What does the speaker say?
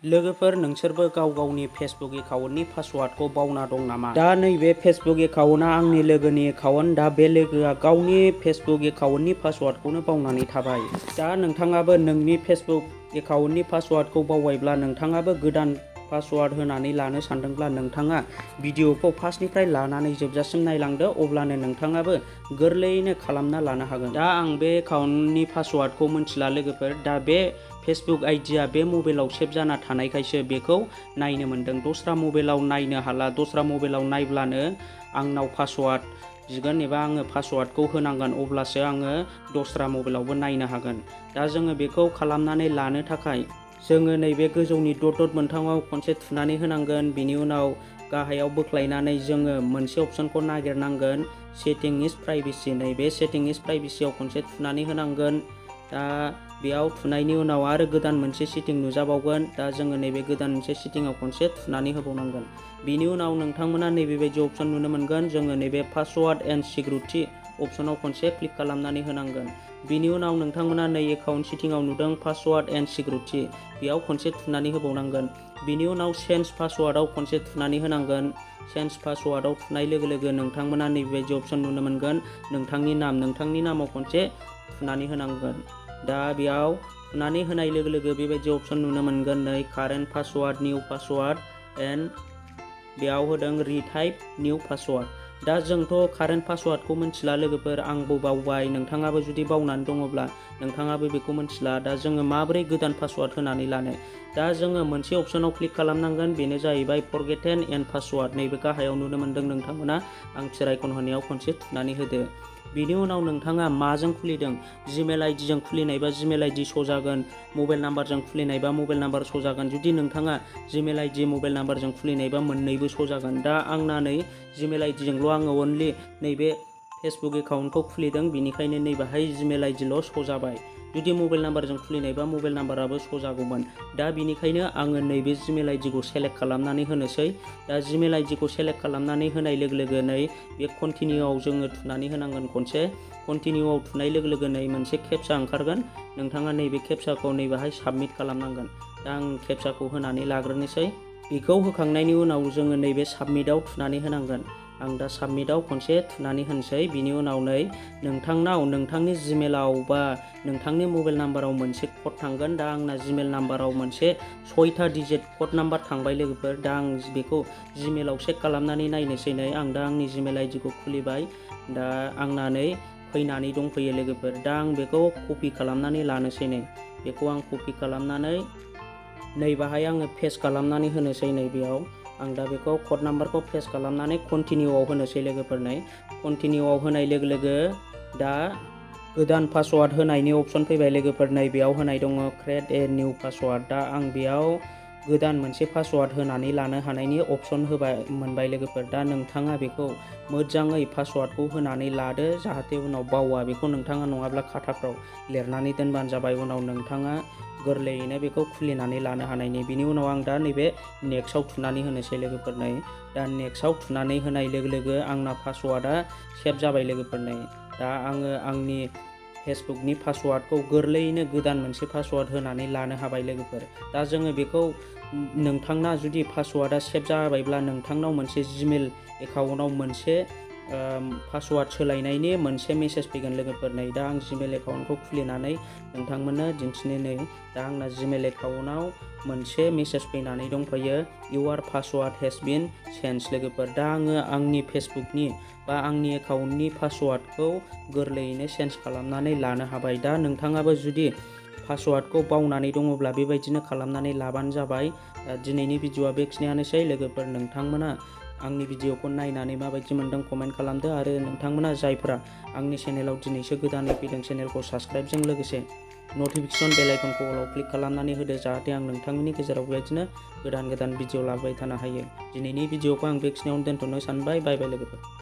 लोगोफोर नोंसोरबो गाव गावनि फेसबुक एकाउन्टनि पासवार्डखौ बावना दं नामा? दा नैबे फेसबुक एकाउन्टआ आंनि लोगोनि एकाउन्ट। दा बे लोगोआ गावनि फेसबुक एकाउन्टनि पासवार्डखौनो बावनानै थाबाय। दा नोंथाङाबो नोंनि फेसबुक एकाउन्टनि पासवार्डखौ बावबायब्ला, नोंथाङाबो गोदान पासवार्ड होनानै लानो सानदोंब्ला, नोंथाङा भिडिअखौ फार्स्टनिफ्राय लानानै जोबजासिम नायलांदो, अब्लानो नोंथाङाबो गोरलैयैनो खालामना लानो हागोन। दा आं बे एकाउन्टनि पासवार्डखौ मिथिला लोगोफोर। दा बे फेसबुक आइडिया बे मबाइलाव सेभ जाना थानायखायसो बेखौ नायनो मोन्दों। दस्रा मबाइलाव नायनो हाला। दस्रा मबाइलाव नायब्लानो आंनाव पासवार्ड बिगोन एबा आङो पासवार्डखौ होनांगोन, अब्लासो आङो दस्रा मबाइलावबो नायनो हागोन। दा जोङो बेखौ खालामनानै लानो थाखाय जोङो नैबे गोजौनि दट मोनथामाव खनसे थुनानै होनांगोन। बिनि उनाव गाहायाव बोख्लायनानै जोङो मोनसे अप्सनखौ नागिरनांगोन, सेटिं इज प्राइभेसि। नैबे सेटिं इज प्राइभेसियाव खनसे थुनानै होनांगोन। दा बेयाव थुनायनि उनाव आरो गोदान मोनसे सेटिं नुजाबावगोन। दा जोङो नैबे गोदान मोनसे सेटिंआव खनसे थुनानै होबावनांगोन। बिनि उनाव नोंथांमोना नैबेबायदि अपसन नुनो मोनगोन। जोङो नैबे पासवार्ड एन्ड सिकिउरिटि अपसनाव खनसे क्लिक खालामनानै होनांगोन। बिनि उनाव नोंथांमोना नै एकाउन्ट सेटिंआव नुदों पासवार्ड एन्ड सिकिउरिटि, बेयाव खनसे थुनानै होबावनांगोन। बिनि उनाव चेन्ज पासवार्डआव खनसे थुनानै होनांगोन। चेन्ज पासवार्डआव थुनाय लोगो लोगो नोंथांमोना नैबेबायदि अपसन नुनो मोनगोन, नोंथांनि नामाव खनसे थुनानै होनांगोन। दा बेयाव थुनानै होनाय लोगो लोगो बेबायदि अपसन नुनो मोनगोन, नै current password, new password and बेयाव होदों रिटाइप निउ पासवार्ड। दा जोंथ' कारेन्ट पासवार्डखौ मिथिला लोगोफोर, आंबो बावबाय। नोंथाङाबो जुदि बावनानै दङब्ला नोंथाङाबो बेखौ मिथिला। दा जोङो माबोरै गोदान पासवार्ड होनानै लानो? दा जोङो मोनसे अपसनाव क्लिक खालामनांगोन, बेनो जाहैबाय फरगेटेन एन्ड पासवार्ड। नैबे गाहायाव नुनो मोनदों नोंथांमोना, आं थिर आइकन होनायाव खनसे थुनानै होदो। बिनि उनाव नोंथाङा माजों खुलिदों? जिमेल आइडिजों खुलिनायबा जिमेल आइडि श' जागोन, मबाइल नाम्बारजों खुलिनायबा मबाइल नाम्बार श' जागोन। जुदि नोंथाङा जिमेल आइडि मबाइल नाम्बारजों खुलिनायबा मोननैबो श' जागोन। दा आंना नै जिमेल आइडिजोंल' आङो अनलि नैबे फेसबुक एकाउन्टखौ खुलिदों, बेनिखायनो नैबेहाय जिमेल आइडिल' श' जाबाय। जुदि मबाइल नाम्बारजों खुलिनायबा मबाइल नाम्बाराबो श' जागौमोन। दा बेनिखायनो आङो नैबे जिमेल आइडिखौ सेलेक्ट खालामनानै होनोसै। दा जिमेल आइडिखौ सेलेक्ट खालामनानै होनाय लोगो लोगो नै बे कन्टिनिउआव जोङो थुनानै होनांगोन खनसे। कन्टिनिउआव थुनाय लोगो लोगो नै मोनसे केपचा ओंखारगोन। नोंथाङा नैबे केपचाखौ नैबेहाय साबमिट खालामनांगोन। दा आं केपचाखौ होनानै लाग्रोनोसै। बेखौ होखांनायनि उनाव जोङो नैबे साबमिटआव थुनानै होनांगोन। आं दा साबमिटआव खनसे थुनानै होनोसै। बिनि उनाव नै नोंथांनाव नोंथांनि जिमेलाव बा नोंथांनि मबाइल नाम्बाराव मोनसे कड थांगोन। दा आंना जिमेल नाम्बाराव मोनसे 6था डिजिट कड नाम्बार थांबाय लोगोफोर। दा आं बेखौ जिमेलाव चेक खालामनानै नायनोसै। नै आं दा आंनि जिमेल आइडिखौ खुलिबाय। दा आंना नै फैनानै दंफैयो लोगोफोर। दा आं बेखौ कपि खालामनानै लानोसै। नै बेखौ आं कपि खालामनानै नैबाहाय आङो पेस्ट खालामनानै होनोसै। नै बेयाव आं दा बेखौ कड नाम्बारखौ पेस्ट खालामनानै कन्टिनिउआव होनोसै लोगोफोर। नै कन्टिनिउआव होनाय लोगो लोगो दा गोदान पासवार्ड होनायनि अपसन फैबाय लोगोफोर। नै बेयाव होनाय दङ क्रिएट ए निउ पासवार्ड। दा आं बेयाव गोदान मोनसे पासवार्ड होनानै लानो हानायनि अपसन मोनबाय लोगोफोर। दा नोंथाङा बेखौ मोजाङै पासवार्डखौ होनानै लादो, जाहाथे उनाव बावा। बेखौ नोंथाङा नङाब्ला खाताफ्राव लिरनानै दोनबानो जाबाय, उनाव नोंथाङा गोरलैयैनो बेखौ खुलिनानै लानो हानायनि। बिनि उनाव आं दा नैबे नेक्स्टआव थुनानै होनोसै लोगोफोर। नै दा नेक्स्टआव थुनानै होनाय लोगो लोगो आंना पासवार्डआ सेभ जाबाय लोगोफोर। नै दा आङो आंनि फेसबुकनि पासवार्डखौ गोरलैयैनो गोदान मोनसे पासवार्ड होनानै लानो हाबाय लोगोफोर। दा जोङो बेखौ नोंथांना जुदि पासवार्डआ सेभ जाबायब्ला नोंथांनाव मोनसे जिमेल एकाउन्टआव मोनसे पासवार्ड सोलायनायनि मोनसे मेसेज फैगोन लोगोफोर। नै दा आं जिमेल एकाउन्टखौ खुलिनानै नोंथांमोननो दिन्थिनो। नै दा आंना जिमेल एकाउन्टआव मोनसे मेसेज फैनानै दंफैयो, इउर पासवार्ड हेज बिन चेन्ज लोगोफोर। दा आङो आंनि फेसबुकनि बा आंनि एकाउन्टनि पासवार्डखौ गोरलैयैनो चेन्ज खालामनानै लानो हाबाय। दा नोंथाङाबो जुदि पासवार्डखौ बावनानै दङब्ला बेबायदिनो खालामनानै लाबानो जाबाय। दिनैनि भिडिअआ बेखिनियानोसै लोगोफोर। नोंथांमोना आंनि भिडिअखौ नायनानै माबायदि मोनदों कमेन्ट खालामदो, आरो नोंथांमोना जायफोरा आंनि चेनेलाव दिनैसो गोदानै फैदों, चेनेलखौ साबस्क्राइबजों लोगोसे नटिफिकेसन बेल आइकनखौ अलाव क्लिक खालामनानै होदो, जाहाथे आं नोंथांमोननि गेजेराव बेबायदिनो गोदान गोदान भिडिअ लाबोबाय थानो हायो। दिनैनि भिडिअखौ आं बेखिनियावनो दोनथ'नो सानबाय। बाय बाय लोगोफोर।